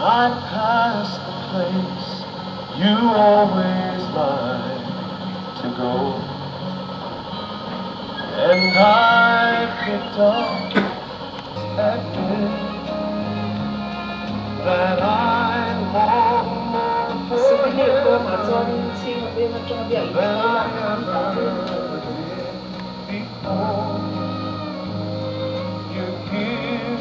I passed the place you always like to go. And I picked up admit that I long more for Souvenir kawngah him chuanin chhing a veng atanga biak in than thar I lak khan tah ever chu a ni. did before. You give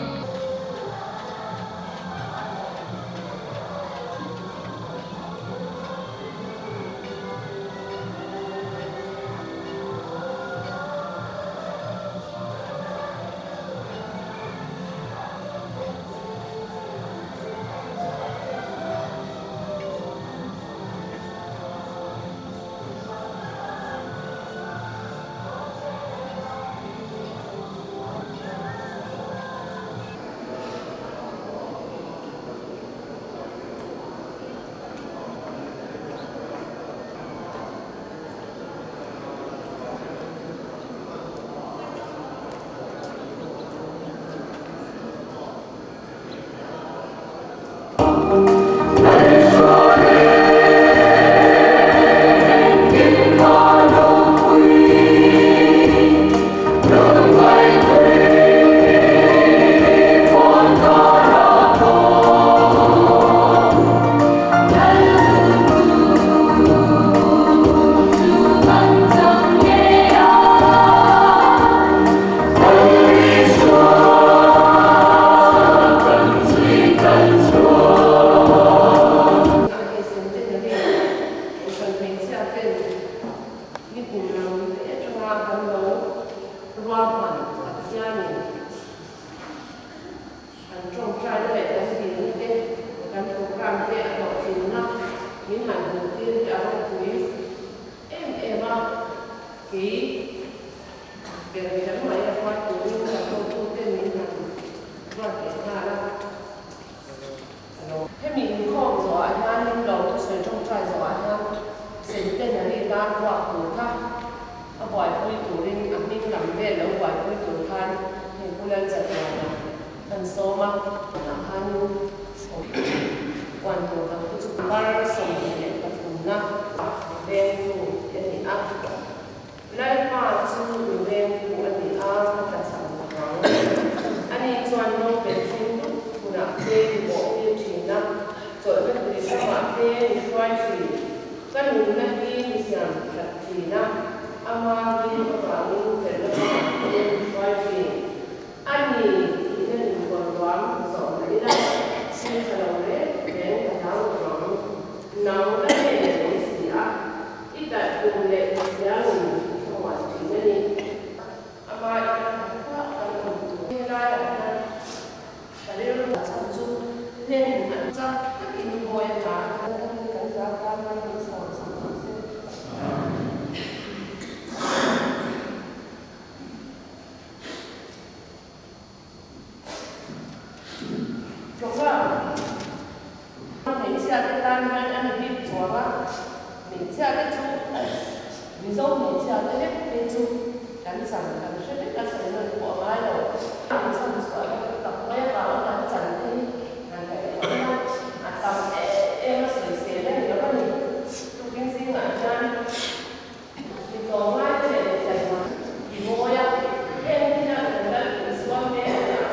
Tunah hei Centenary Kohhran hmeichhia ten ni kum lam te atanga kan lo ruahman Pathianin kan tawngtaina leh kan dilna te, kan programme te a hlawhtlinna min han hmuh tir hi a ropui em em a, kei ber kher mai a ruat turin kan hotuten min han ruat leh nghal a. Hemi inkhawm zawhah hianin lo thusawi tawngtai zawhah hian Centenary tan ruak tur kha a buaipui turin a hming lam vel lo buaipui tur khan hei Pu Lalchatuana kan sawm a. Tunah khanin puan tur dang te chu bar 23 na vengtu a ni a. Lalpa chu mi vengtu a ni a, ka tlachham lo vang. Ani chuan naupel hring dup hmunah te mi bawhtir thin a, chawlhna tui ramah te mi hruai thin. Ka nunna hi mi siam that thin a, ama hming avangin felna kawngah te mi hruai thin. A ni, thihna nunkawn ruam zawh mah ila, thil tha lo reng reng ka hlau lo vang. Nang ka hnenah awm si a, i talh tum leh thiangin i thlamuan thin a ni. Ama i kan khat kan awm tur. Helaiah hian ka rilru a chhan chu hlen an chak takin hawi a tla a. Takin kan zar tan mai min sawm sak ang che. Program hmeichhia te tan hian a ni bik chuang a, hmeichhia te chu Mizo hmeichhia te lek phei chu kan chan kan hre vek a sawi nawn pawh a ngai lo. An chan chhuah na tak mai avanga kan chan te hi han ngaihtuah ila a tam em em a sawisel a ni lo a ni. Tukin zingah hian Mi tlawmngai te leh mi tlaihma i mawi a, heng hi hian kan lal insuam mek a ni ang.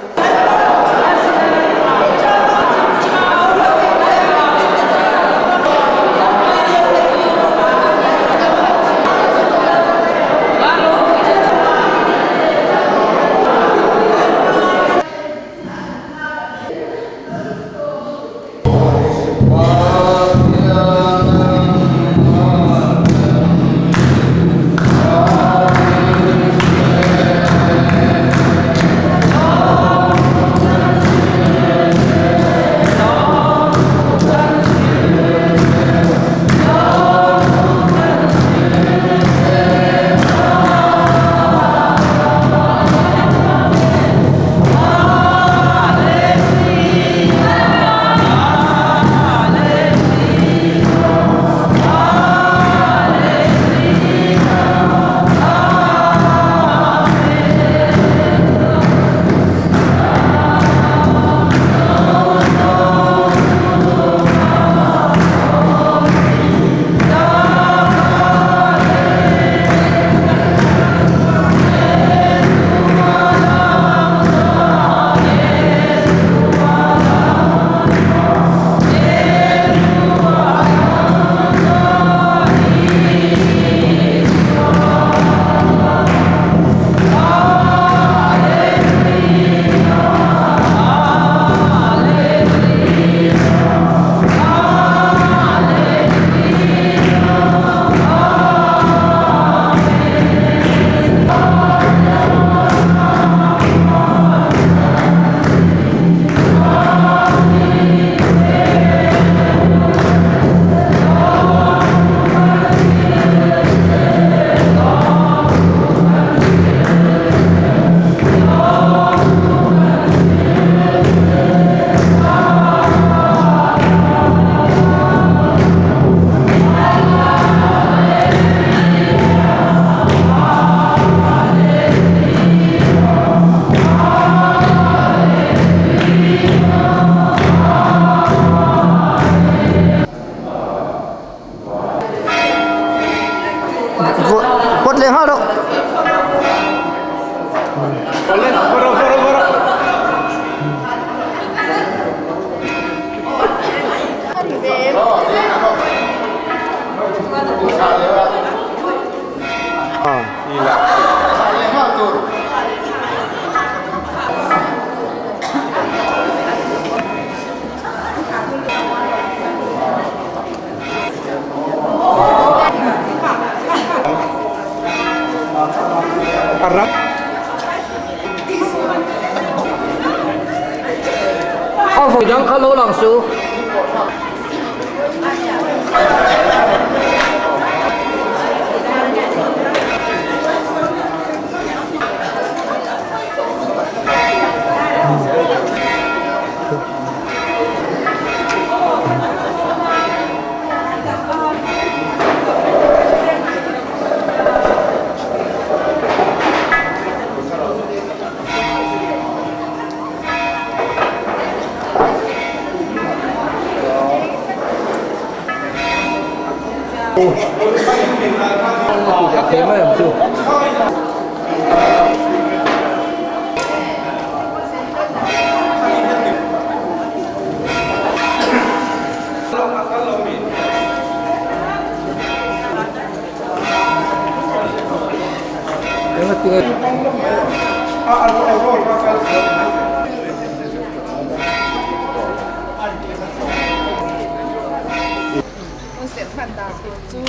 Hun serh hman dan tur chu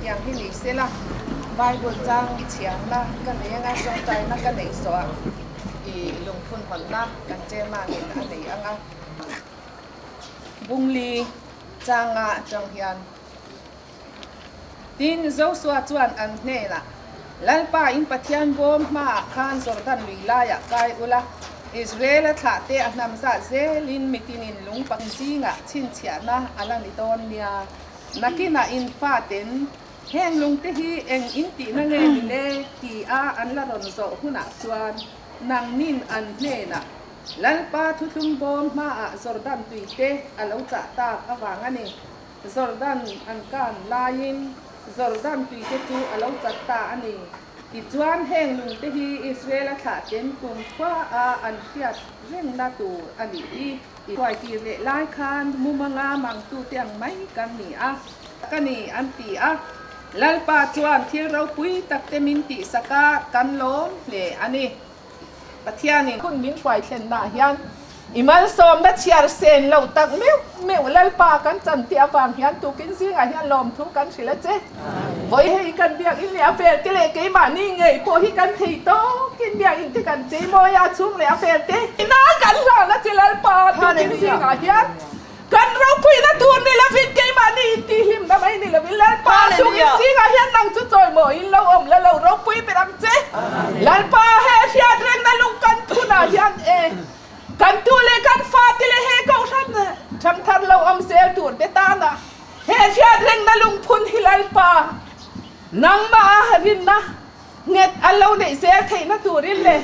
tiang hi ni se la, Bible chang chhiarna ka nei anga tawngtaina ka neih zawhah i lungphun hawnna kan chairman-in a nei anga Bungli changa atang hian Tin, Josua chuan an hnenah, Lalpa in Pathian bawm hmaah khan Jordan lui laiah kai ula, Israela thlahte a hnam zat zelin mitinin lung pakhat zingah chhinchhiahna a la ni dawn nia. Nakinah in faten, Heng lungte hi eng in tihna nge ni le? tia an la rawn zawh hunah chuan nangnin an hnenah, Lalpa thuthlung bawm hmaah Jordan tuite a lo chah tak avang a ni. Jordan an kan laiin Jordan tuite chu a lo chat ta a ni. Tichuan heng lungte hi Israel-a thlahten kum khuaah an hriat rengna tur a nih hi. Huai tir leh lai khan mumanga mangtute ang mai kan ni a. Ka ni an ti a. Lalpa chuan thil ropui takte min tihsak a, kan lawm hle a ni. Pathianin hun min hruai thlennaah hian i malsawmna chhiar sen lo tak meuh meuh Lalpa kan chan tih avang hian tukin zingah hian lawmthu kan hrilh a che. Vawi hei kan biakinn leh a fel te leh keimahni ngei pawh hi kan thei tawkin biakinn te kan chei mawi a chhung leh a fel te. Ina kan hlan a che Lalpa tukin zingah hian Kan ropuina tur ni lovin keimahni intihhlimna mai ni lovin Lalpa chungin zingah hian nang chu chawimawiin lo awm la lo ropui ber ang che. Lalpa he hriat rengna lung kan phunah hian e kan tu leh kan fate leh he kohhran ṭhangthar lo awm zel tur te tana he hriat rengna lung phun hi Lalpa nangmah a rinna Nghet a lo neih zel theihna turin leh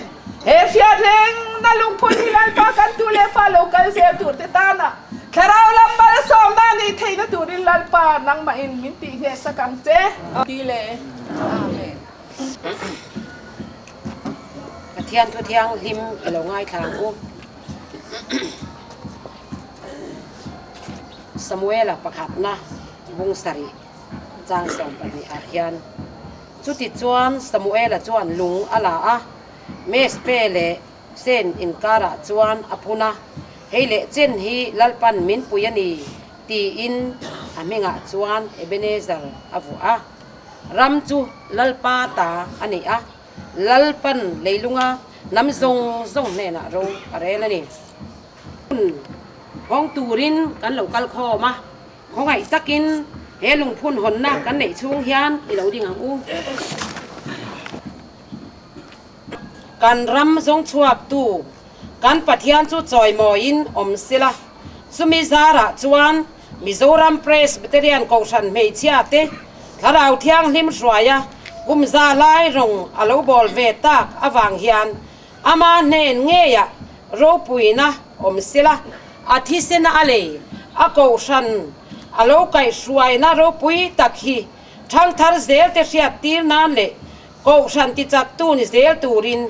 he hriat rengna lungphun hi Lalpa kan tu leh fa lo kal zel turte tana thlarau lam malsawmna neih theihna turin Lalpa nangmahin min tih ngheh sak ang che. Ti le. Amen. Pathian thu thianghlim i lo ngaithla ang u. Samuela pakhatna bung sarih chang 12 ah hian Chutichuan Samuela chuan lung a la a, Mezpe leh Sen inkarah chuan a phun a, Hei leh chen hi Lalpan min pui a ni, tiin a hmingah chuan Ebenezer a vuah a. Ram chu Lalpa ta a ni a, Lalpan leilunga hnam zawng zawng hnenah ro a rel a ni. Hun hawng turin kan lo kal khawm a. Khawngaih takin he lungphun hawnna kan neih chhung hian i lo ding ang u. Kan ram zawng chhuaktu kan Pathian chu chawimawiin awm sela, chumi zarah chuan Mizoram Presbyterian Kohhran hmeichhiate Thlarau Thianghlim hruaia kum za lai rawng a lo bawl ve tak avang hian ama hnen ngeiah ropuina awm sela, A thisena a lei, a kohhran a lo kaihhruaina ropui tak hi thangthar zelte hriat tir nan leh kohhran tichaktu ni zel turin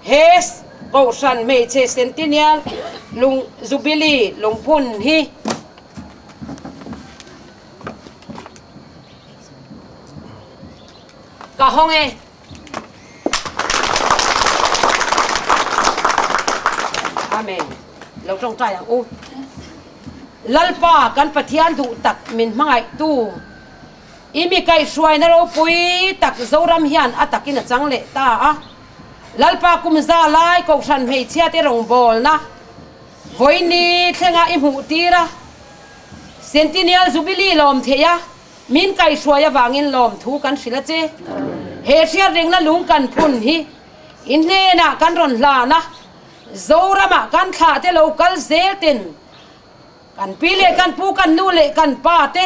he kohhran hmeichhe Centennial lung Jubilee lungphun hi ka hawng e. Amen. Lo tawngtai ang u. Lalpa kan Pathian duh tak min hmangaihtu i mi kaihhruaina ropui tak Zoram hian a takin a chang leh ta a. Lalpa kum za lai Kohhran hmeichhiate rawngbawlna vawiini thlenga i hmuh tir a. Centennial Jubilee lawm theih a, min kaihhruai avangin lawmthu kan hrilh a che. He hriatrengna lung kan phun hi i hnenah kan rawn hlan a, Zoramah kan thlah te lo kal zel ten kan pi leh kan pu, kan nu leh kan pa te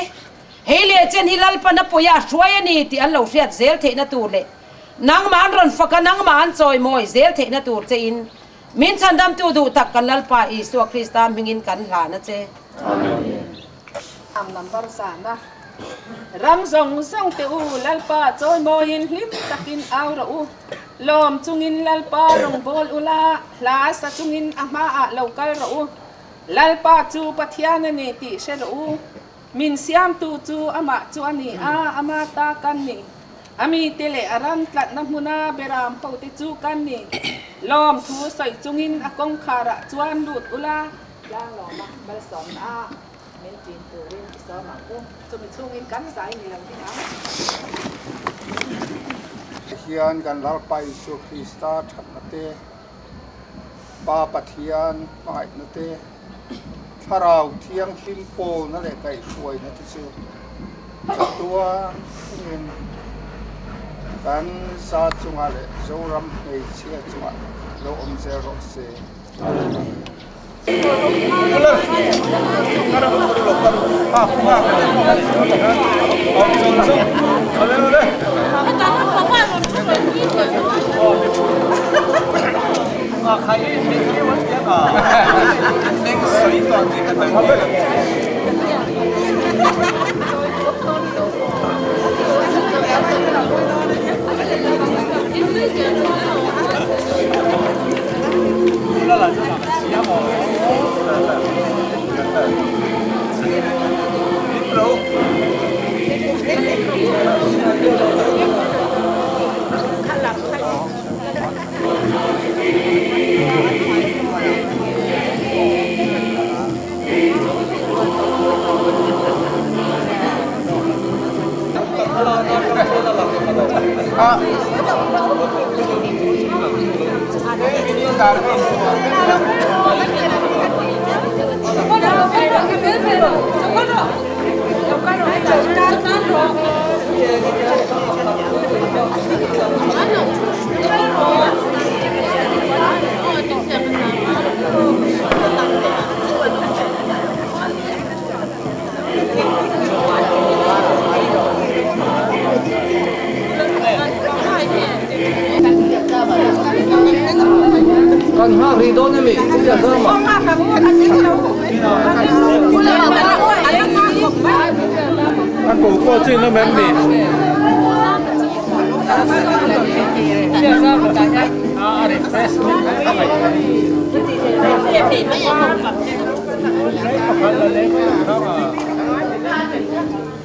hei leh chen hi Lalpan a pawih a hruai a ni tih an lo hriat zel theihna tur leh nangmah an rawn fak a, nangmah an chawimawi zel theihna tur chein Min chhandamtu duh tak kan Lalpa Isua Krista hmingin kan hlan a che. Amen. Am number zana ram zawng zawng te u Lalpa chawimawiin hlim takin au rawh u. Lawm chungin Lalpa rawngbâwl ula, hla sa chungin a hmaah lo kal rawh u. Lalpa chu Pathian a ni tih hre rawh u. Min siamtu chu amah chu a ni a, ama ta kan ni. A mite leh a ram tlatna hmuna beram hote chu kan ni. Lawmthu sawi chungin a kawngkharah chuan lut ula. Tlang lawma malsawmna a min ṭin turin i sawm ang u. Chumi chhungin kan zai ni lo ding ang. Hian kan Lalpa Isua Krista thatna te, Pa Pathian hmangaihna te, Thlarau Thianghlim pawlna leh kaihhruaina te chu chatuan thlengin kan za chungah leh Zoram hmeichhia chungah lo awm zel rawh se. Amen. Kan nghak rih dawn emi? A ko pawh chin awm em ni?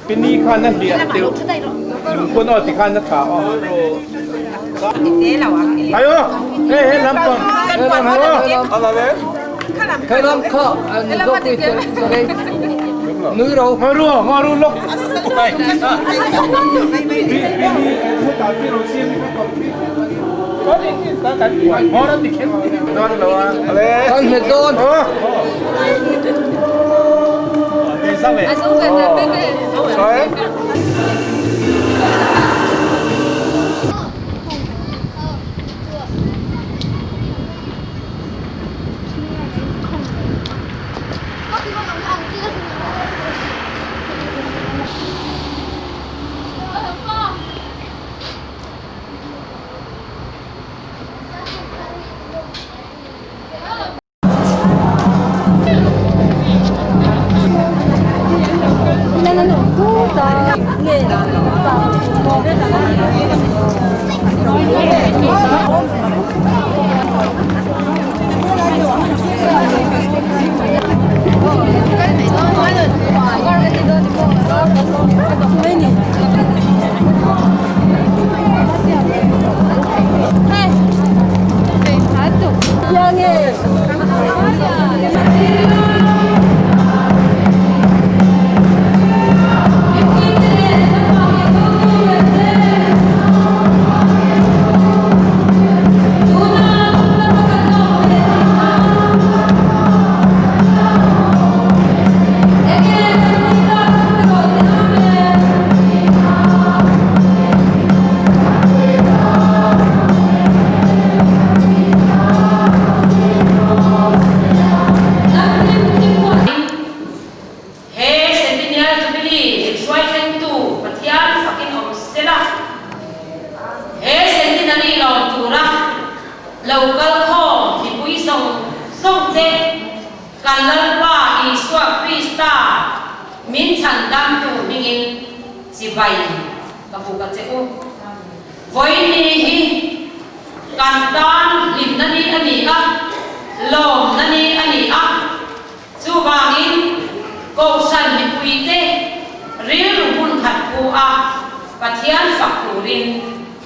Pini khan a hliah deuh lungpawn aw ti khan a tha aw. Ayo, hei he lampang. He lam kha an zawk pui te zawk nui ro. Ngaru ngaru lok. Kan hmet dawn. Lo kal khawm mipui zawng zawng te kan Lalpa Isua Krista min chhandamtu hmingin chibai ka buk a che u. Vawiin hi kan tan hlimna ni a ni a, lawmna ni a ni a. Chuvangin Kohhran mipuite rilru hun khat pu a Pathian fak turin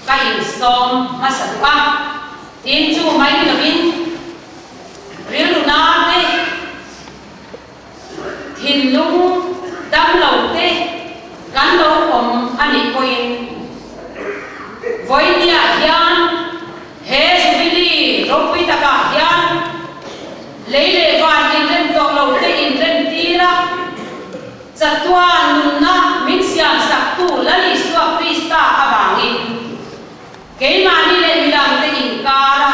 ka insawm hmasa duh a. Tin, chu mai ni lovin rilru na te, thinlung dam lo te kan lo awm a nih pawhin vawinia hian he Jubilee ropui takah hian lei leh van inrem tawh lo te inrem tir a, chatuan nunna min siamsaktu Lal Isua Krista avangin Keimahni leh midangte inkara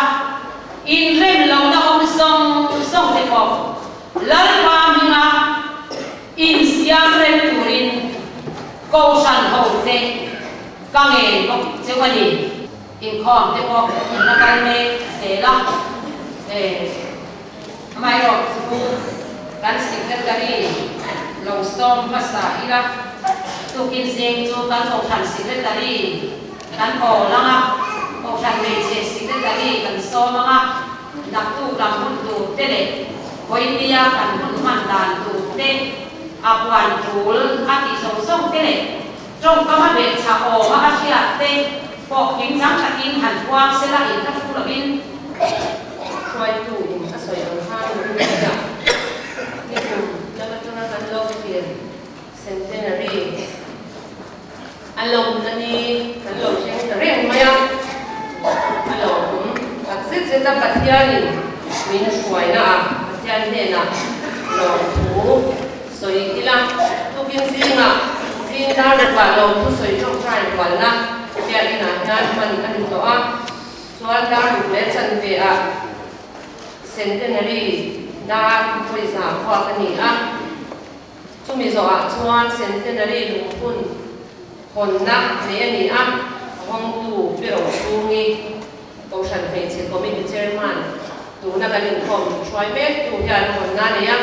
inrem lohna awm zawng zawng te pawh Lalpa hminga insiam rem turin Kohhran hote ka ngen bawk cheu a ni. Inkhawm te pawh in la kal mek zel a, amaherawh chu kan Secretary lo sawm hmasa ila, tukin zing chu kan Kohhran Secretary Kan aw lang a, Kohhran hmeichhe Secretary kan sawm ang a, naktuk lam hun tur te leh vawinia kan hun hman dan tur te, a huan tul a tih zawng zawng te leh tawngkam a belh chhah awm a a hriat te pawh kimchang takin han puang sela in hla thu lovin. Hruaitu in a sawi ang khan min hrilh a, nikum lam atanga kan lo thlir Centenary. A lawmna ni kan lo thleng ta reng mai a, a lawmawm tak zet zet a, Pathianin min hruaina ah Pathian hnenah lawmthu sawi ila, tukin zingah zing dar rukah lawmthu sawi tawngtai rualna biakinn ah hian hman a ni tawh a, chuan dar ruk leh chanve ah Centenary dar pawisa khuak a ni a. Chumi zawhah chuan Centenary lungphun hawnna nei a ni a, a hawngtu Pi Rochhungi, Kohhran Hmeichhe Committee Chairman, tuna kan inkhawm hruai mektu hian a hawnna a nei a.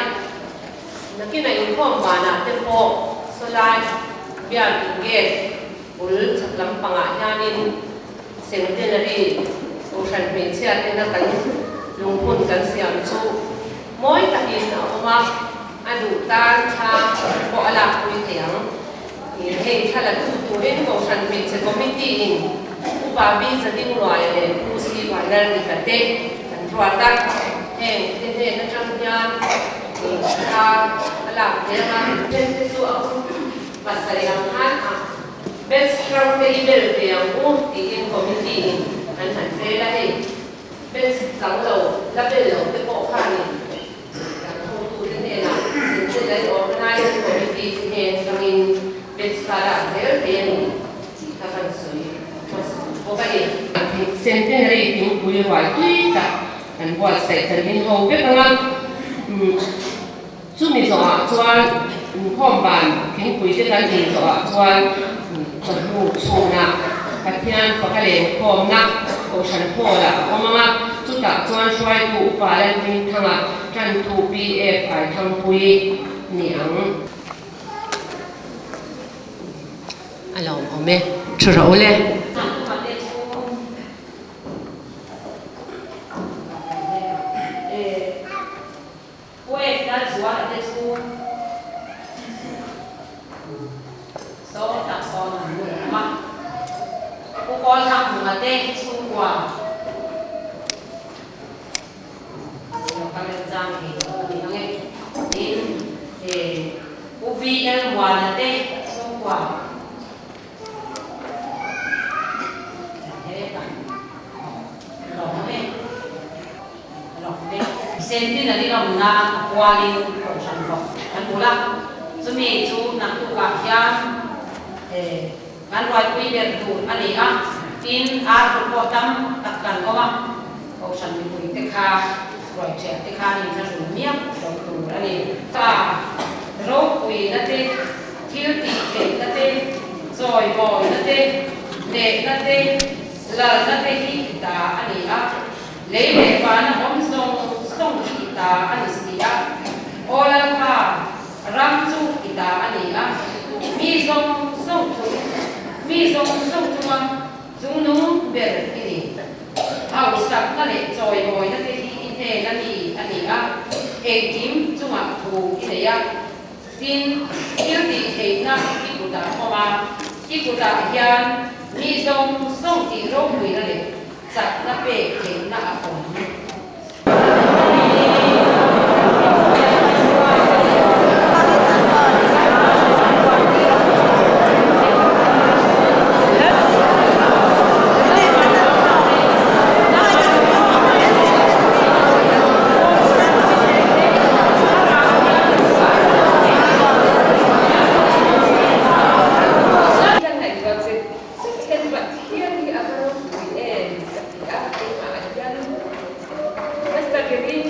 Nakin a inkhawm vanah te pawh sawlai Biakin Gate bul chhak lampangah hianin Centenary Kohhran Hmeichhia tena kan lungphun kan siam chu mawi takin a awm a. A duh tan thla pawh a lakpui thei ang. Hei thla la tu turin Kohhran Hmeichhe Committee in Upa Bi Zadingluaia leh Pu Si Vanlalnika te an ruat a. Heng te hnen atang hian thla a lak thei ang a. Then te chu a hun pasarih ang khan a best hrang te i bel ve ang u tiin Committee in an han rel a. Hei best dang lo la bel lo te pawh khanin Kan hotute hnenah Centenary Organizing Committee te hnen atangin Bethsada zel thei a ni tih kha kan sawi hmasa duh bawk a ni. Centenary thingpui ruai tui tak kan buatsaih kan in ho vek ang a, chumi zawhah chuan inkhawm ban thingpui te kan in zawhah chuan chawhnu chhunah Pathian faka lenkhawmna Kohhran Hall-ah a awm ang a, chutah chuan hruaitu Upa Lalhmingthanga tantu PF Aithangpui ni ang. A lawmawm e, thu rawh u le. Centenary lawmna a kualin kohhran vawk kan bul a, chumi chu naktukah hian kan ruaipui ber tur a ni a, tin ar ru pawh tam tak kan awm a, kohhran mipui te kha ruaiṭhiah te khan inthlahrun miah lo tur a ni. Pa ropuina te, thil tih theihna te, chawimawina te, hnehna te, lalna te hi i ta a ni a. Lei leh vana awm zawng zawng hi i ta a ni si a. Aw Lalpa, ram chu i ta a ni a, mi zawng zawng chung, mi zawng zawng chunga chungnung ber i ni. Hausakna leh chawimawina te hi i hnen a mi a ni a, engkim chungah thu i nei a. Tin, thil tih theihna i kutah a awm a, i kutah hian mi zawng zawng tih ropuina leh chakna pek theihna a awm. Ka ngaihtuah che zet hian Pathian hi a va ropui em ka ti a, keimah ah hian nasa berin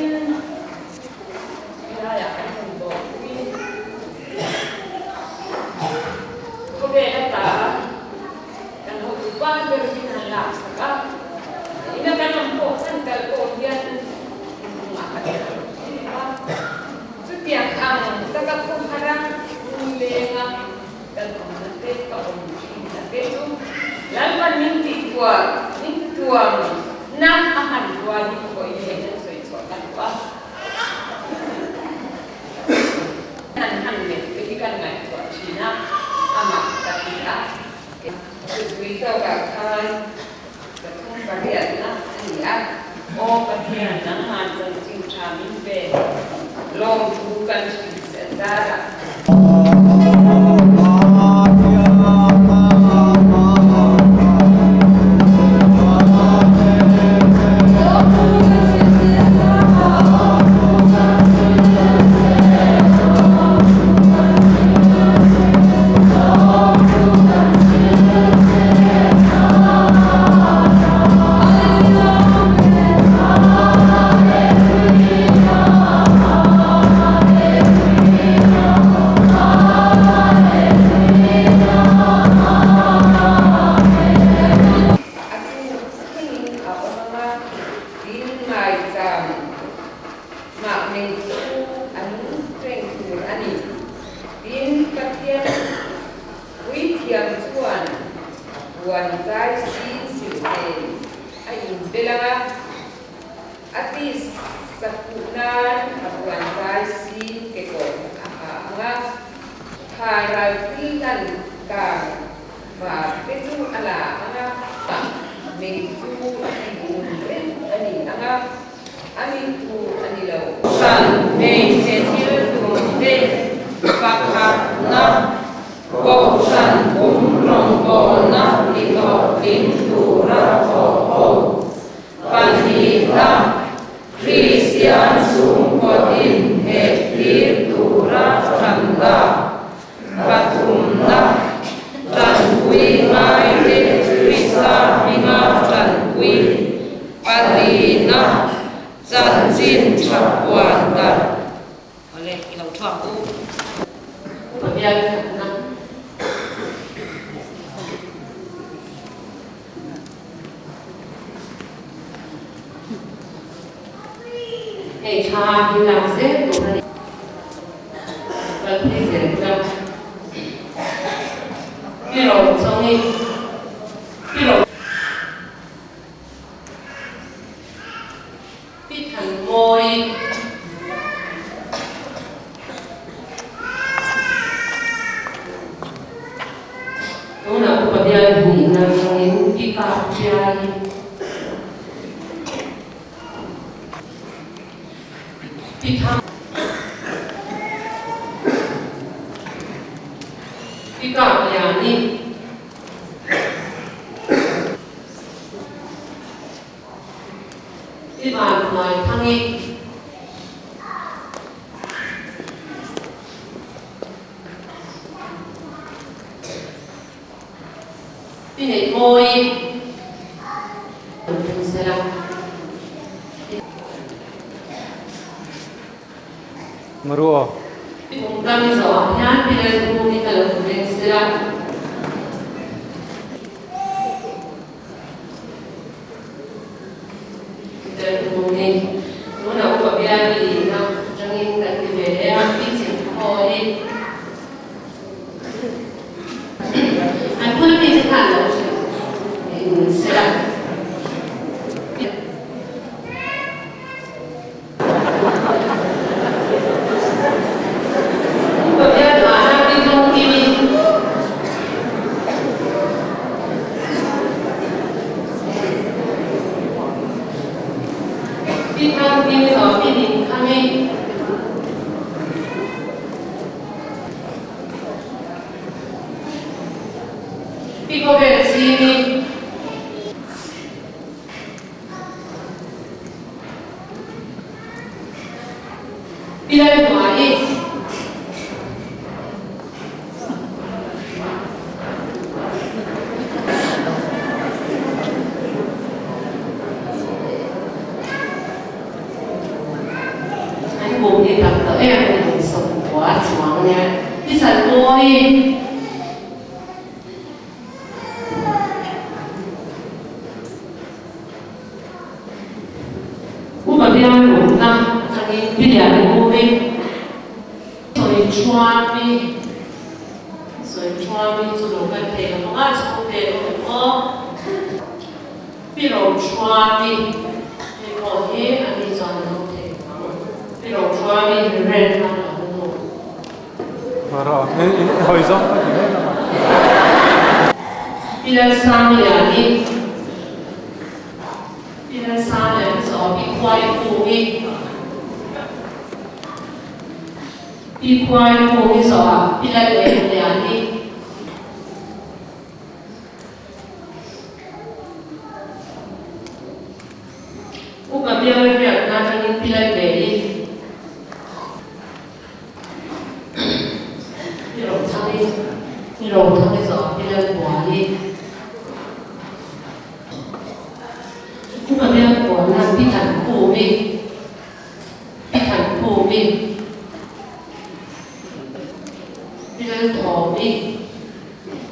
helaiah kan rawn bawhpui khawvel ata kan hotupa ber min han laksak a, ina kan awm pawh kan kal pawh hian inhmungah kan kal thin a, chutiang ang taka khawhara lunglenga kan awmna te ka awm thin na te chu Lalpan min tihtuah min tuam na a han rual hi pawhin hei nan sawi chhuah kan duh a. Kan han melh te hi kan ngaihtuah thin a, amah ka ti a. Thutpui tawkah khan pathum pariatna a ni a. Aw Pathian, nangman chanchin tha min pe, lawmthu kan hrilh che zarah. A tuk thlengin a awm ang a, tin ngaichang mah nei chu a nung reng tur a ni. Tin, Pathian puithiam chuan puan zai sin silhten a inbel ang a, a tisa khuh nan a puan zai sin kekawr a ha ang a, Thairal thil lan kang var te chu a la ang a, mei chu a ti bun reng a ni ang a, a mit tur a ni lo. Hran hmeichhe thil tum te pakhatna Kohhran pum rawngbawlna tihlawhtling tura thawh ho pahnihna Kristian chhungkawtin hehtir tura thanlak pathumna tanpui ngaite Krista hminga tanpui palina chanchin tha puan darh. Awle, i lo thuak u. Ka bial khatna. Hei tha hi lak zel tur a ni. Kal phei zel ila. Pi ro chawngin pi ro. Pi Thanmawi. Tunah Upa Bial hnihna atangin Pi Kap Chiai. Pi Thang. Pi Kap Liani. I van hnuai thang i. I neih mawi i. Kan tum sela. Maruo. I kum ram i zawhah hian pi Lalbung i ka lo hmu reng sela. Pi Khawvel Chini. Pi Lalhnuaii. An kum hi tam tawh em a ni 90 chuang nia. Pi Salmawii. Upa bial luhna atangin Pi Lianhumi sawi thuami sawi thuami chu lo kal thei lo bawk a, chhungte lo awm aw. Pi Rothuami hei pawh hi a ni chuan a lo thei ang. Pi Rothuami Reverend khan a lo nu. Pi Lalsangliani Pi Lalsangliani chu Pi Khuaikungi Pi Khuaikungi zawhah Pi Lalengliani. Upa bial riakna atangin Pi Lalveli. Pi Rothang-i, Pi Rothang-i zawh Pi Lalbuali. Upa Bialkawn-a Pi Thankhumi, Pi Thankhumi, Pi Lalthawmi,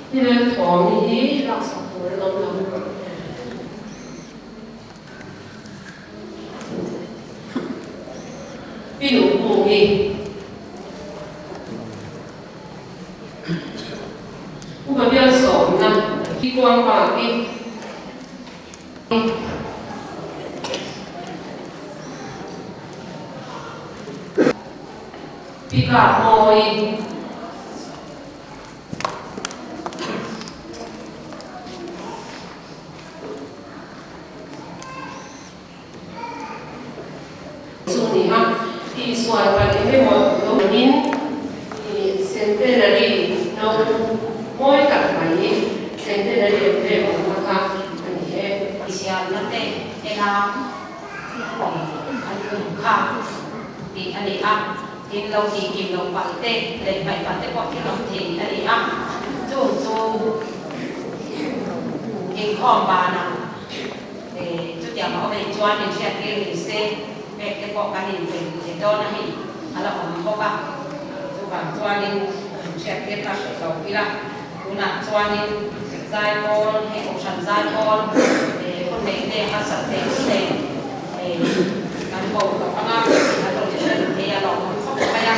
Pi Lalthawmi hi laksak tur an awm lo. Pi Nuhkungi. Upa bial sawmna Pi Kuangpaki. Pi Kapmawii. Chu ni a, tihsual palh eng emaw lo angin i centenary no mawi tak mai centenary an pek awmna kha a ni e. Siamna te ena an tum kha tih a ni a, tin lo tih kim loh palh te leh hmaih palh te pawh thil awm thei a ni a, chung chu inkhawm banah chutiang a awm anih chuan inhriattir ni se pek te pawh kan inpe thei dawn a hei a la awm bawk a, chuvang chuanin inhriattir kha hre lo ila tunah chuanin zaipawl hei kohhran zaipawl hun neih te harsat thei thei kan ko tawh ang a, an rawn inhre thei a lawmawm khawp mai a.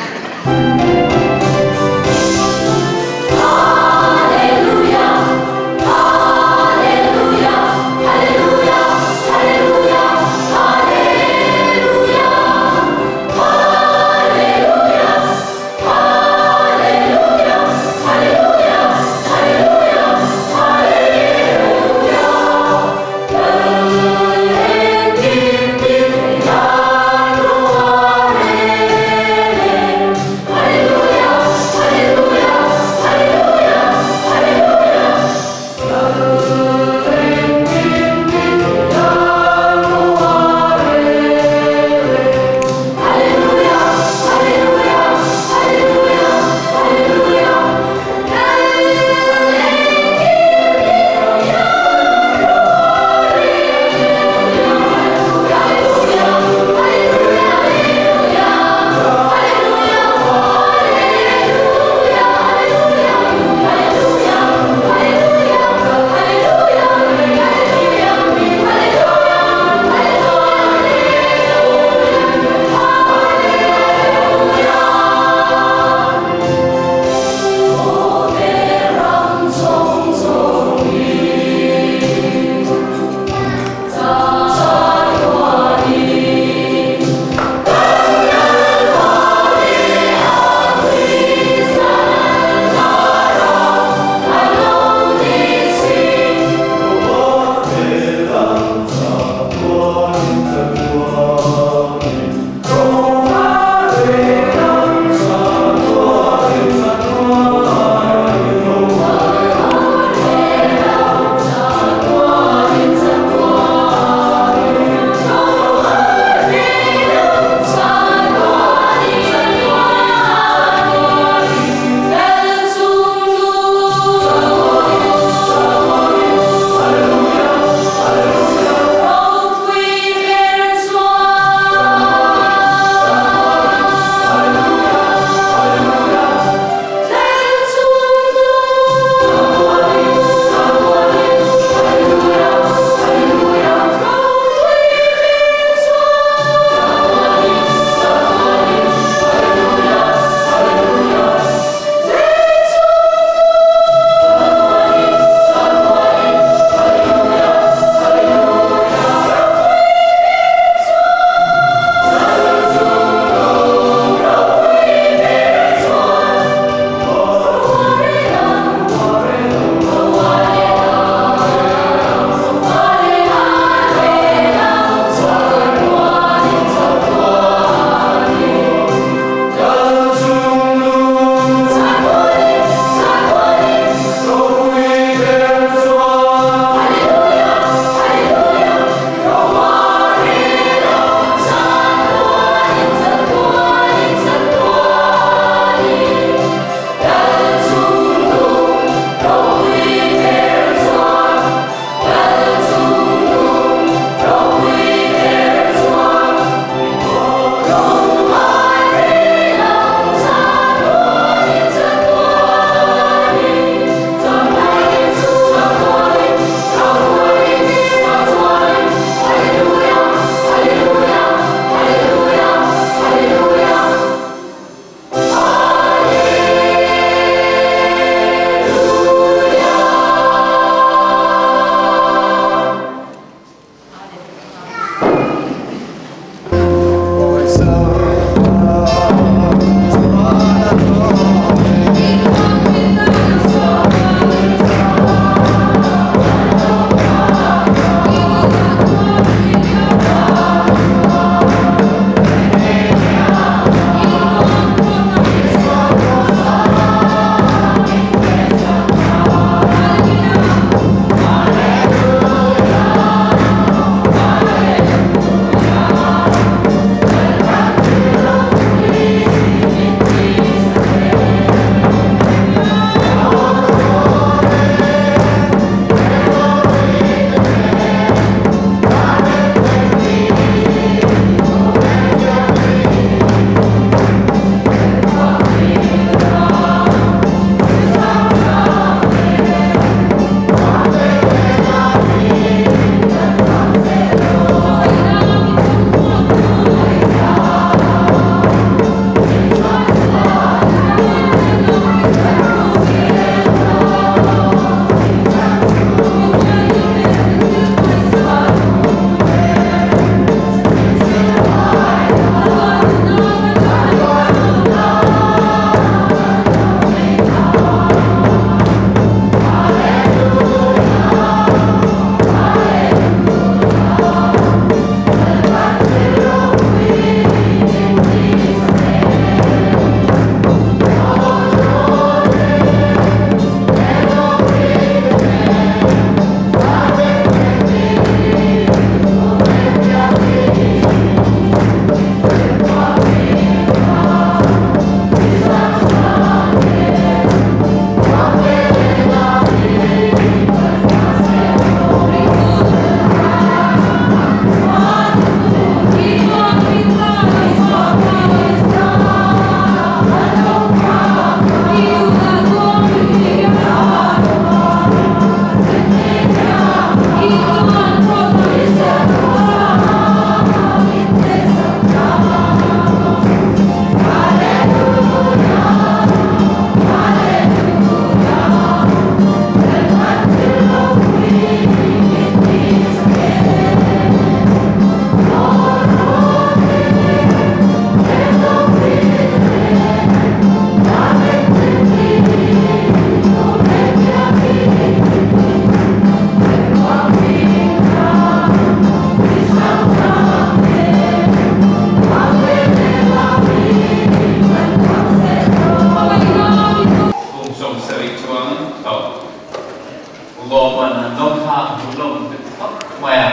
an dawng kha hmuhnawm ka ti khawp mai a.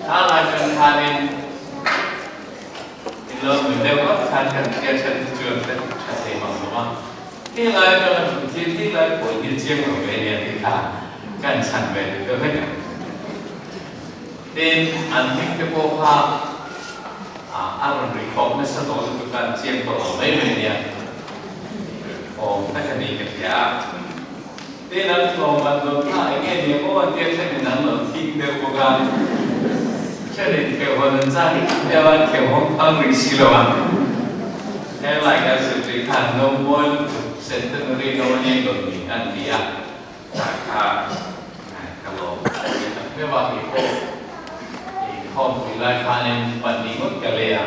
Kha lai kan khanin in lo nui deuh ngawt khan kan hria then te chuan kan tha thei mang lo a. Hi lai atanga thu thil hi lai pawh hi chiang lo ve nia tih kha kan chhan ve duh deuh vek ang. Tin, an hming te pawh kha a rawn ri khawp nasa tawh lutuk a, an chiang tawh lo mai mai nia. Awm tak a ni ka hria a. Tin, an tlawm an dawn kha eng nge nia maw an tia thenin an lo thing deuh bawk a. Thenin kheuhawn an chak deuh a, kheuhawm phal rih si lo a. Helai kan zirtir khan no mawi lutuk centenary no a nia dawn ni an ti a. Tah kha ka lawm a ni tak meuh a, kei pawh inkhawmpui lai khanin pahnih ngawt ka lei a,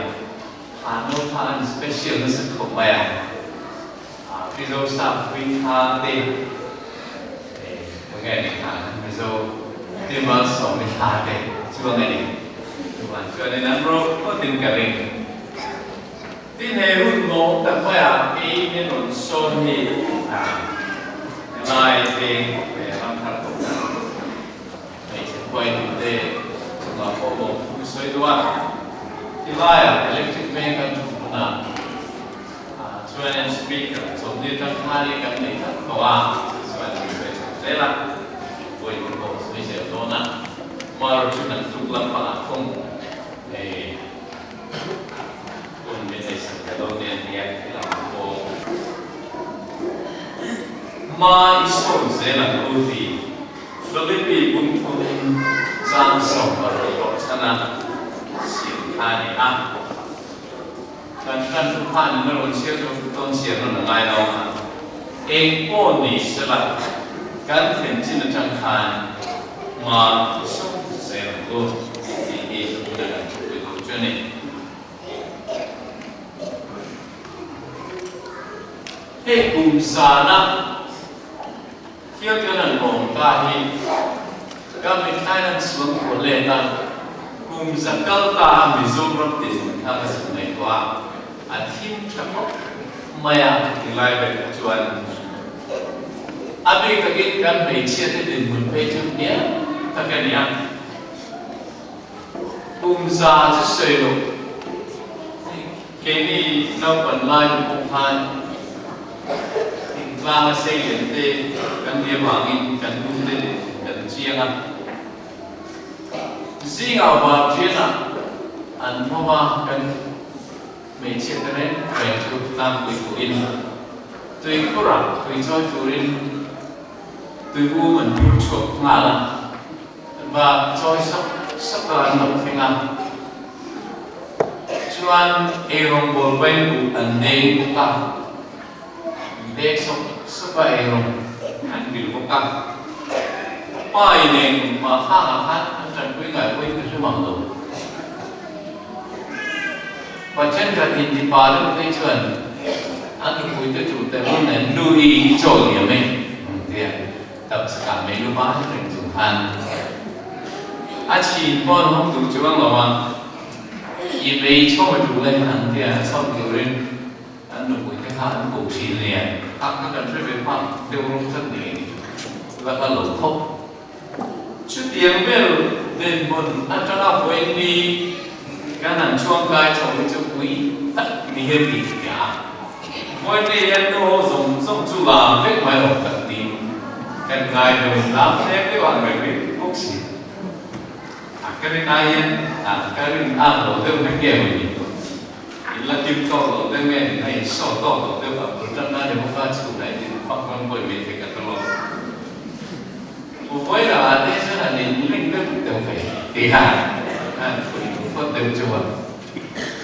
kha no kha an special nasa khawp mai a, Mizo sap pui kha te tunge ni kha an Mizo Timal Sawmi thla te chuang a ni. Chuvang chuanin an ro phawtin ka ring. Tin he hun lawm tak maiah kei min rawn sawn hi helai veng leh ram thar tawh tak hmeichhe khuaitute chungah pawh lawm thu ka sawi duh a. Tilaiah electric veng kan thu hunah chuanin speaker chawlhni atang khanin kan nei tlat tawh a, chu chuan min sawi chho zel a, vawi te pawh sawi zel dawn a, mar chu kan tluk lampangah thung hei. Hun min ei sak ta lo nen hian thil ang pawh hma i sawn zel ang u ti Philippi bungthum chang 16 tawh chhana siam kha a ni a. Kan kan thu khan in a rawn chhiar chu tawn chhiar nawn a ngai lo a. Eng pawh ni sela kan thlen chin atang khan hma i sawn zel ang u tih hi tuna kan thupui tur chu a ni. Hei kum zana thil kan han lawm ta hi ka mithlain an suan kual let a, kum za kal ta a Mizoram dinhmun kha ka zuk ngaihtuah a, a thim tha khawp mai a ti lai vel kha chuan a bik takin kan hmeichhia te dinhmun phei chu hniam tak a ni a. Kum za chu sawi loh keini naupan lai te pawh khan thingtlang a sei lian te kan nih avangin kan nu te kan chiang a. Zingah Varṭianah an tho a, kan hmeichhia te reng reng chu tlangpui pawhin tuikhurah tui chawi turin tuium an phur chhuak nghal a. Va chawi sawk sawk a an lo thleng a, chuan eirawngbawl vain buh an nei bawk a, an dek sawk sawk a eirawng an vil bawk a. Pai nen mah khangah khan an tanpui ngai pawhin ka hre mang lo. Pa thenkhat intipa deuh phei chuan an nupuite chu telul nen nu i i chaw liam e an ti a. Taksa mei lu ban reng chung khan a chhin pawh an hawng duh chuang lo a, i mei chho a tul e an tia chho turin an nupui te kha an ko thin a nia. A kha kan hre ve phak deuh rawng tlat ni la ka lo khawp. Chutiang vel dinhmun atanga vawiin ni kan han chhuangkai chho hi chu pui tak ni hian tih nia a. Vawiin ni hian nu ho zawng zawng chu lam vek mai awm tak ni kan ngai deuh in lam hlek deuh ang reng reng bawk si. A ka rin ai hian a ka rin ang lo deuh hlek nge maw ni. In la kim tawk lo deuh nge in la insawh tawk lo deuh a bul tan na ni bawk a chhun a in fak rawn bawi mai thei ka ta lo. Vawiin ah te chuan an in ling deuh deuh ve ti a an fuih duh phawt deuh chu a.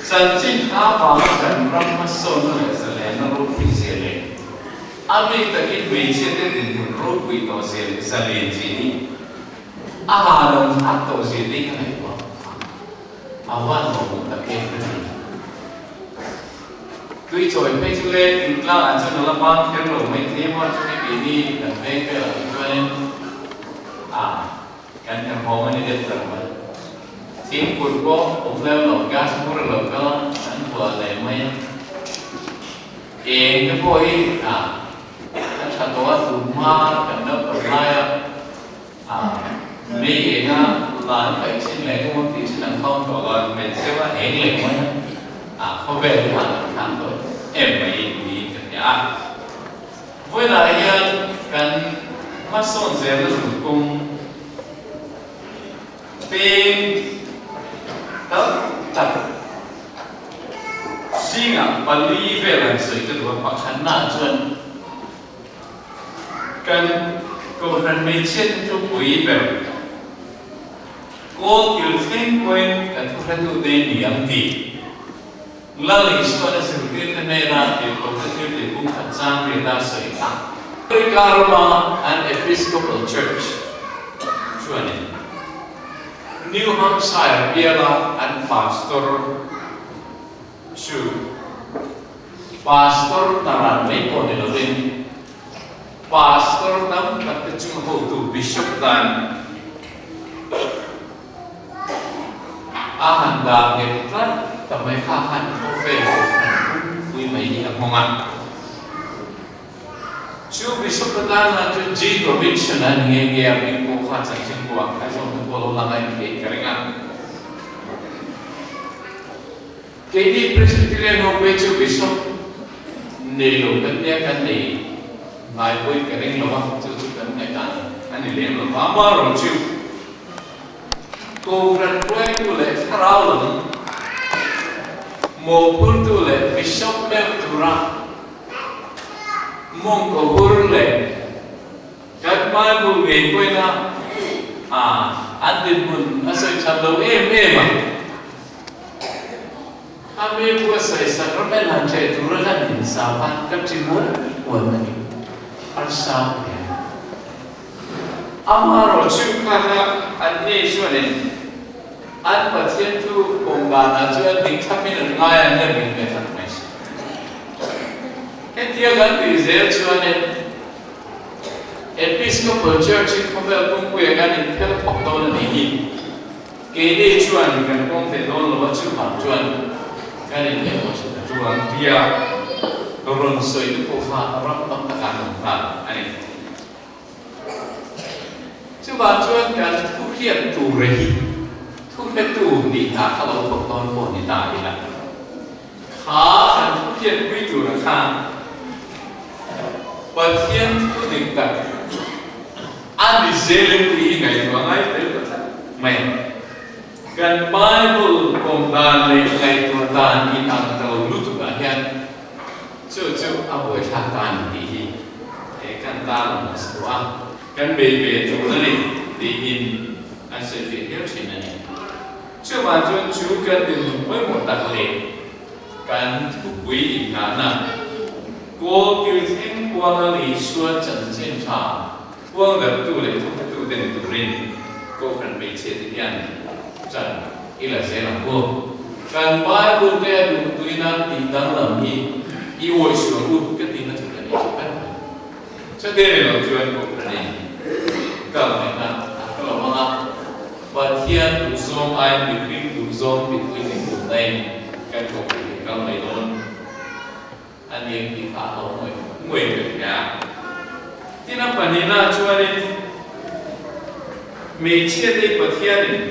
Chanchin tha vanga kan ram hmasawnna leh zalenna ropui zia leh a bik takin hmeichhia te dinhmun ropui tawh zia leh zalen zia hi a ha lo thlak tawh zia te hi ka ngaihtuah a van lawmawm tak em ka ti. Tui chawi phei chu le thingtlang ah chuan a la bang kher lo mai thei emaw chu hei keini kan veng velah te chuanin a kan herhawm a ni deuh ber mai. Thingpui pawh awm lem lo, gas bur a lo kal a, an bual leh mai a. Eng te pawh hi a tha tawh a, tun hma kan naupang laia. A mei eng a lan paih chin leh ka mawm tih chin an khawm tawh lo a, hmel zeuh a eng leh mai a, a khawvel hi han an thlang tawh em mai niin ka hria a. Vawiinah hian kan hmasawn zelna zunpung peng tam tak zingah pali vel han sawi ka duh a, pakhatnaah chuan Kan Kohhran hmeichhiate chu pui ber kawl kil thleng pawhin kan thuhretute ni ang tih Lal Isuan a zirtirte hnena tirhkohte thil tih pum khat chang riat a sawi kha. America rama an Episcopal Church chuanin New Hampshire biala an pastor Chu Pastor Naran mai pawh ni lovin Pastor tam tak te chung hotu Bishop tan a han dah nghet tlat ta mai kha khan khawvel kohhran pui mai hi a hmang a. Chu Bishop atan lah chu G. Robinson a ni nghe nghe a, hming pawh kha chanchin pawh a khai zawng te pawh lo lang a intheih ka ring a. Keini Presbyterian ho pawh hi chu Bishop nei lo kan nia kan nei ngai pawhin ka ring lo a, chu chu kan ngaihdan a ni lem lo va. Amaherawhchu Kohhran hruaitu leh thlarau lam mawhphurtu leh Bishop meuh tura mawngkaw hur leh kan Bible ngei pawhin a an dinhmun a sawi that lo em em a. A mi buatsaih sacrament han ṭheh tura kan insau khan ka ṭi mual mual a ni. Harsa hle. Amaherawhchu kha kha anni chuanin an Pathian thu kawng danah chuan dik thlapin an ngai an la ring ve tak mai si. Hetia kan tih zel chuanin Episcopal Church hi khawvel pumpuia kan inphel phawk dawn a nih hi. Keini chuan kan kawng thei dawn lo a chuvang chuan kan inneih pawh chu ka tu ang tia rawn sawi te pawh kha ram tam takah an awm nghal a ni. Chuvang chuan kan thu hriat tur hi thu hretu nih hna kha lo thawk dawn pawh ni ta ila kha kan thu hriatpui tura khan Pathian thu dik tak A ni zel em tih hi ngaihtuah ngai tel ta tlat mai a. Kan Bible pawm dan leh ngaihtuah dan in ang ta lo lutuk ah hian chu chu a buaithlak ta a ni tih hi he kan tarlang a sa duh a. Kan bei ve tur a ni tiin an sawi fiah hial thin a ni. Chuvang chuan chu kan dinhmun pawimawh tak leh kan thupui inngahna kawl kil thleng kuala Isua chanchin tha Huangdartu leh thawktu te ni turin Kohhran hmeichhia te hian chan i la zel ang u. Kan Bible te a duh tui nan tih danglam hi i awih sual u ka tihna chu ka nei chu ber mai. Chutei ni lo chuan Kohhranin kal ngaihna a ka lo hmang a, Pathian duhzawng aiin mihring duhzawng pitpui ning tumna in kan Kohhran hi kal mai dawn. A nia tih kha a lo ngawi ngawi ve hle a. Tin a pahnihna chuanin hmeichhia te hi Pathianin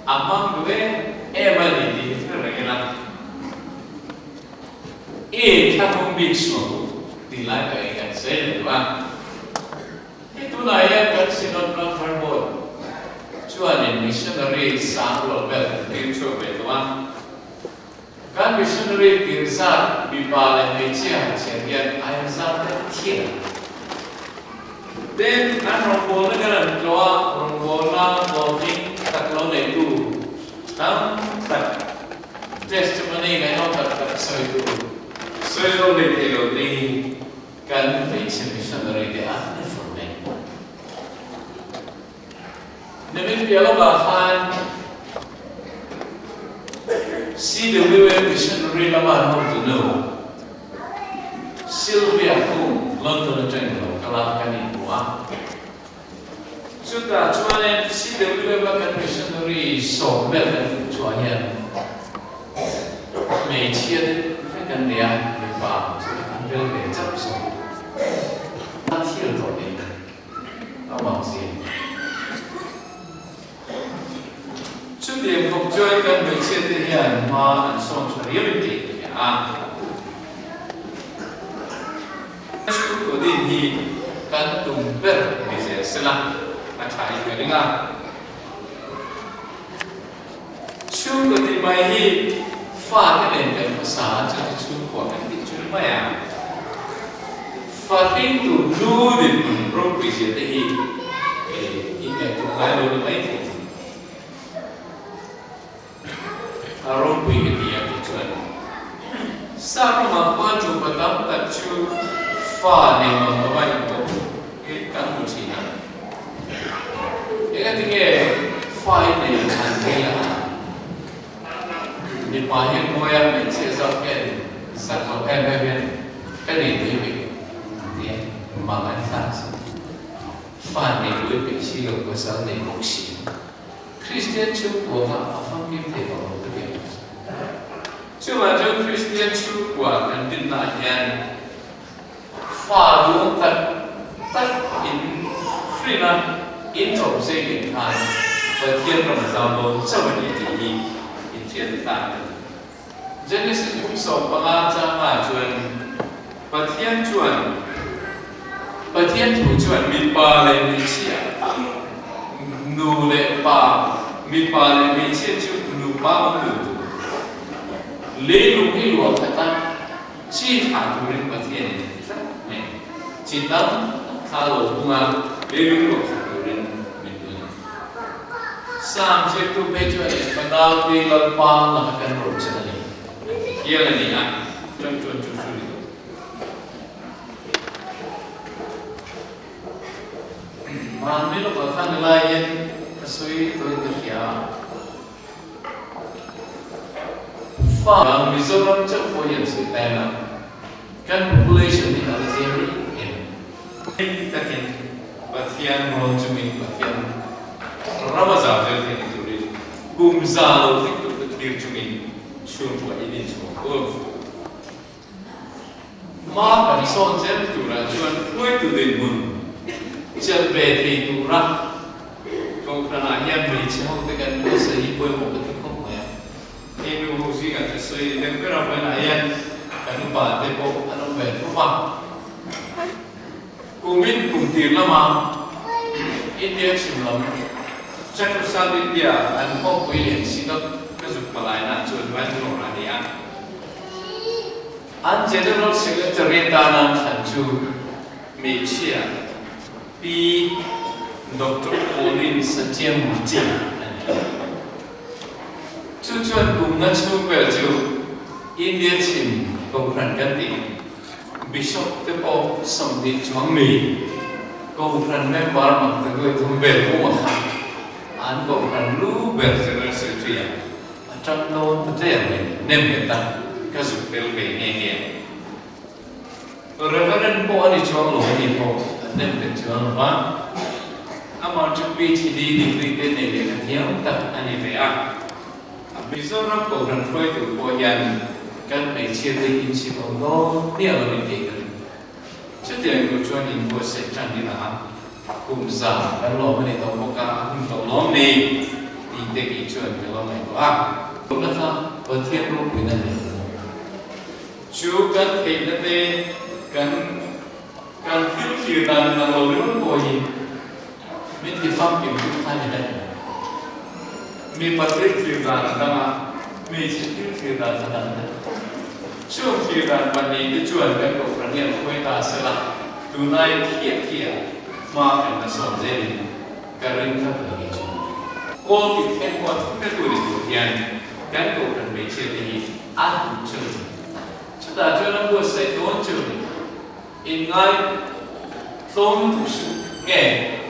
a hmang duh em em a ni tih hi thil reng ila i inthlahrung bik sual tih lai ka eng kan sawi leh duh a. Hei tunah hian kan Synod ram thar board chuanin missionary sang rual vel kan tir chhuak ve tawh a. Kan missionary tir zat mipa leh hmeichhia han chhiar hian a inzat deuh thiam. Tin, an rawngbawlna kan han tlawh a, rawngbawlna hlawhtling tak lo neitu tam tak testimony ngaihnawm tak tak sawi tur sawi lo leh thei lo te hi kan hmeichhe missionary te an ni fur mai. Nimin piah lawkah khan CWA Missionary lama an hotu nu Sylvia Kung London atangin lo kal a, kan inhmu a. Chutah chuanin CWA lama kan missionary sawm vel kan hmuh chhuah hian hmeichhia te vek an ni a, mipa chu an tel ve chauh zawk. A thil tawh ni. A vang si. Tichuan kan hmeichhia te hian hma an sawn tha riau in tih ka hria a. Chhungkaw din hi kan tum ber ni zel sela a tha in ka ring a. Chhungkaw tih mai hi fate nen kan hmasa a, chu chu chhungkua kan tih chu ni mai a. Fa hringtu nu dinhmun ropui zia te hi in ngaihtuah ngai lo ni mai thei. A ropui ka ti a tih chuan Sap ramah khuan nupa tam tak chu fa nei mang lova inkawp hi kan hmu thin a. Engatinge fa i nei an thei a? Mipa hian ngawi a, hmeichhia zawk hian zak lo em em hian ka nei thei ve tia mang an thlak chu. Fa nei buai peih si lo, pasal nei bawk si. Kristian chhungkua kha a famkim thei tawh lo ka ti ang. Chuvang chuan Kristian chhungkua kan dinnaah hian fa duang tak tak in hrin a, in chawm sei leh khan Pathian ram a zau dawn chauh a ni tih hi in hriat ta a ni. Genesis buk 15 changah chuan Pathian chuan Pathian thu chuan mipa leh hmeichhia, nu leh pa, mipa leh hmeichhia chu nupa awm dun tur, leilung hi luah khat a, chi thlah turin Pathianin a ti tlat mai. Chi tam tak thla lo hung a, leilung luah khat turin min dun a. Sam ziaktu phei chuan in fanau te Lalpa laka kan ro chan a ni an ti hial a ni a, chuan chuan chu chu ni lo. Mahni lawkah khan helaiin ka sawi tawhin ka hria a. Fa Mizoram chauh pawh hi an sawi ta em a, kan population hi a la tlem rih em? Hei takin Pathian rawn chungin Pathian rama zau zel theihna turin kum za lo tling tur te thlir chungin chhungkua in inchhuak u. Hma kan sawn zel turah chuan hruaitu dinhmun chelh ve thei tura kohhranah hian hmeichhe hote kan hmasa hi pawimawh ka ti khawp mai a. Hei nu ho zingah te sawi deuh ber a vawiinah hian kan upa te pawh an awm ve thup a. Kumin kum tir lama India chhim lam Central South India an khawmpui lian Synod ka zuk palaina chuan Bangalore a ni a. An General Secretary atana an thlan chu hmeichhia Pi Doctor Pauline Satyamurthy a ni. Chu chuan kumna chhung vel chu India chhim Kohhran kan tih Bishop te pawh 20 chuang mi Kohhran member mak ta duai thum vel pawh a kha an Kohhran lu ber General Secretary a A ṭang dawn ta tlem mai ni, nem leh tak ka zuk tel ve nghe nghe. Reverend pawh a ni chuang lo a ni pawh a nem leh chuang lo va, amah chu PhD degree te nei leh ka thiam tak a ni ve a. Mizoram Kohhran hruaitu pawh hian kan hmeichhia te inchhip awm dawn miah lo in tih ka ring. Chutiang tur chuan inbuatsaih ṭan ila a. Kum za kan lawm a ni tawh bawk a, a hun tawh lawm ni tih te kei chuan ka lo ngaihtuah a. Lawmna kha Pathian ropuina hle a ni. Chu kan theihna te, kan kan thil thlir dan in ang lo ringawt pawh hi min ti famkim tu kha ni daih mai. Mipa thil thlir dan a dang a, hmeichhe thil thlir dan a dang daih. Chung thlir dan pahnih te chuan kan kohhran hian hruai ta sela, Tunlai khiah khiah hma kan la sawn zelin ka ring tlat lo hi chu. Kawl kit thleng pawh thu hretu ni tur hian kan kohhran hmeichhia te hi a duh cheu ni. Chutah chuan a buatsaih dawn cheu ni. Inngai tlawm lutuk suh nge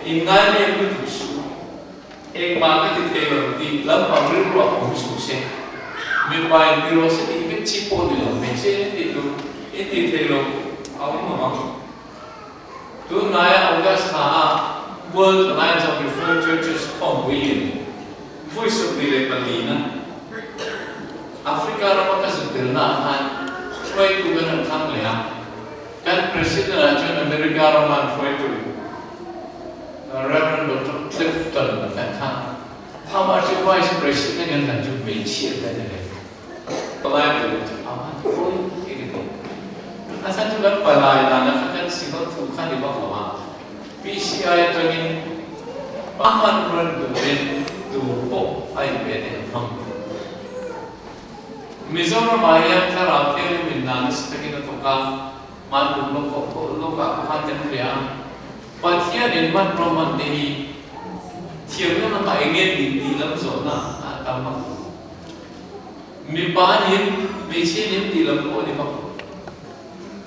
inngai lem lutuk suh. Engmah ka ti thei lo tih lampang rilru a awm suh se. Mipa in ti rawh se tih vek chi pawh ni lo, hmeichhia in ti tur in ti thei lo a awm lo ang. Tunlaia August thla a World Alliance of Reformed Churches khawmpui in vawi 24 na Africa rama ka zuk telna ah khan hruaitu kan han thlang leh a, kan President ah chuan America rama an hruaitu Rev. Doctor Clifton kan thlang. Amah chu Vice President an hlan chu hmeichhia te a ni ve. Palai tur chu amah chu pawi hi ka ti. A chhan chu kan palai dana kha kan single thu kha ni vak lo a, PCI atangin a hman run turin tu pawh a inpe te an hmang. Mizoram ah hian thlarau thianghlim in hna nasa takin a thawk a, hmanlung lawk ah kha khan kan hria a, Pathian in hman rawman te hi thiamna lamah eng nge nih tih lam zawhna a tam vak lo. Mipa nim, hmeichhia nim tih lam pawh a ni vak lo.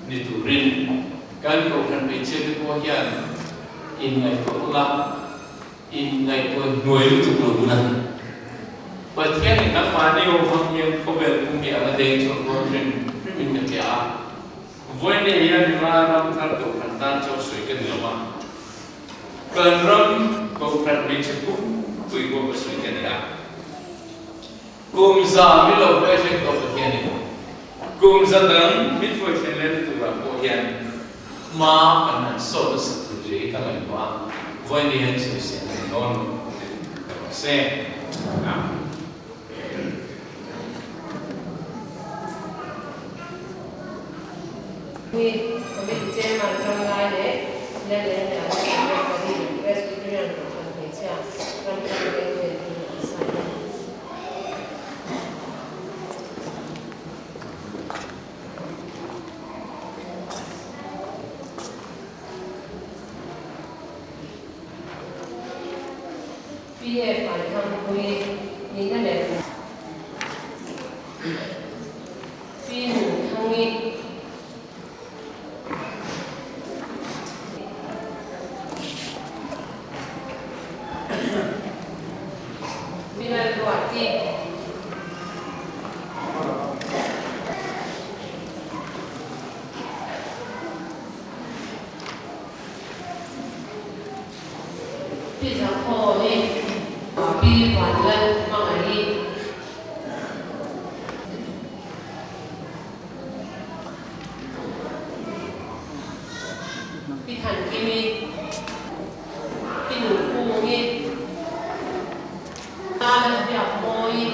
Ni turin kan kohhran hmeichhia te pawh hian inngaihtuah ula, inngaihtuah hnuai lutuk lo bula Pathian in nangmahni ho hmang hian khawvel pum hi a la deng chhuak dawn hrim hrim in ka hria a. Vawiin hian mima ram thar kohhran tan chaw sawi ka ni lo a, kan ram kohhran hmeichhe pumpui pawh ka sawi ka ni a. Kum za mi lo hruai thleng tawh Pathianin kum za dang min hruai thleng leh na turah pawh hian hma kan han sawt nasa tur zia hi ka ngaihtuah a, vawiin hian sawisel a ni dawn lo ka rawh se. Hi Committee Chairman Ṭanglai leh Lalenglia Chairman Pahnih Presbyterian Kohhran Hmeichhia Ramthar Veng vel hi an sign a. PF Aithangpui nihna leh Pi Nunthang'i Pi Lalruati Pi Zakhawni, Pi Vanlal Hmangaih. Pi Thankimi, Pi Nunkungi, Lalbiakmawii.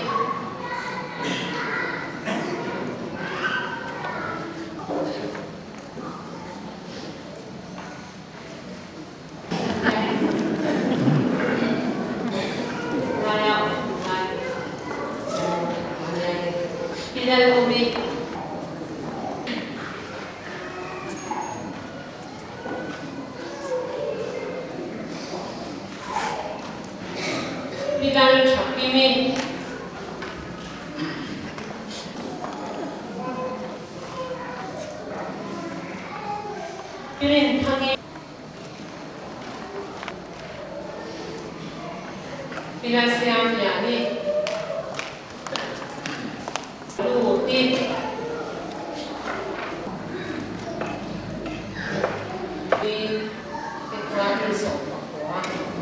Pinasiamliani Luti Pi te kha mi 10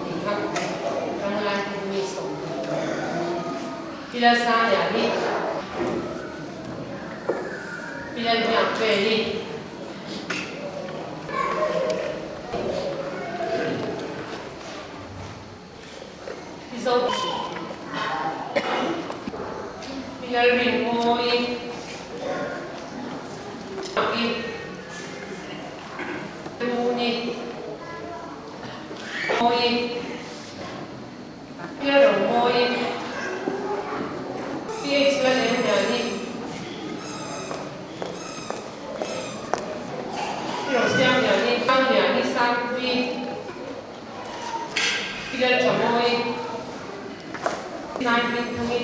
ni kha Tanglai hi mi 10 Pilasaliani Pilalbiakveli Mizo Pilalrinmawii Pi Luni Mawii Pilalromawii PH Lalengniani Pi Rosiamliani Sangliani Sangpuii Pi Lalṭhamawii Pi Naihmingthangi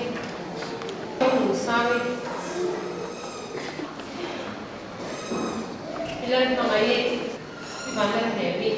Pi Nunsangi Pi Lalhmangaih Pi Vanlalhnemi.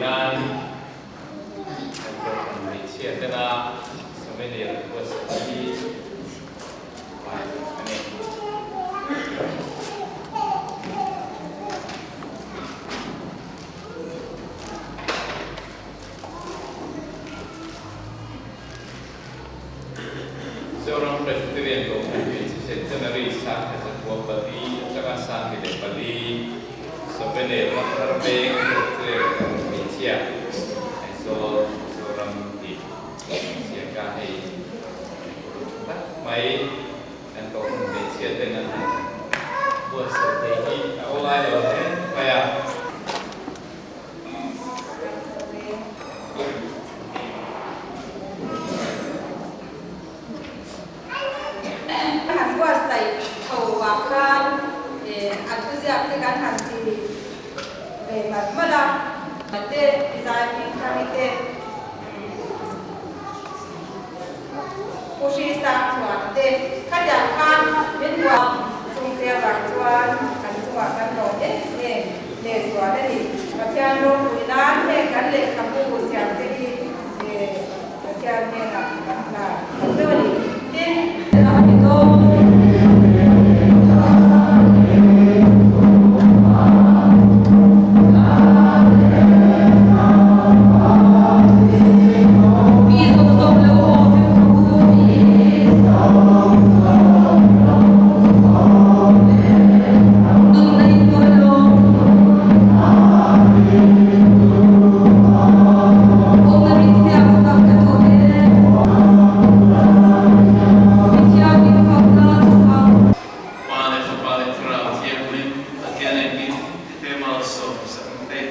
nan kan kohhran hmeichhia tena souvenir an buatsaih hi pai a ni. Zoram Presbyterian Kohhran Hmeichhe Centenary 1904 atanga 1004 Souvenir Ramthar Veng Presbyterian Kohhran Hmeichhia Aizawl Mizoram tih ziaka hei kawr tha tak mai kan Kohhran Hmeichhia ten an han buatsaih thei hi a awlai lo hle mai a. Han buatsaih tho ah khan a thuziak te kan han ti ve malh malh a. Te zai hming thari te Pu Hri Sang Chhuan te khatiang khan min buat chungte avang chuan kan chungah kan lawm em em leh zual a ni. Pathian ropui nan heng kan lehkhabu siam te hi Pathian hnenah kan hlan tak deuh a ni. Tin, a ni dawn. Pa leh Fapa leh Thlarau Thianghlim Pathian engkim tite malsawm sak ang te.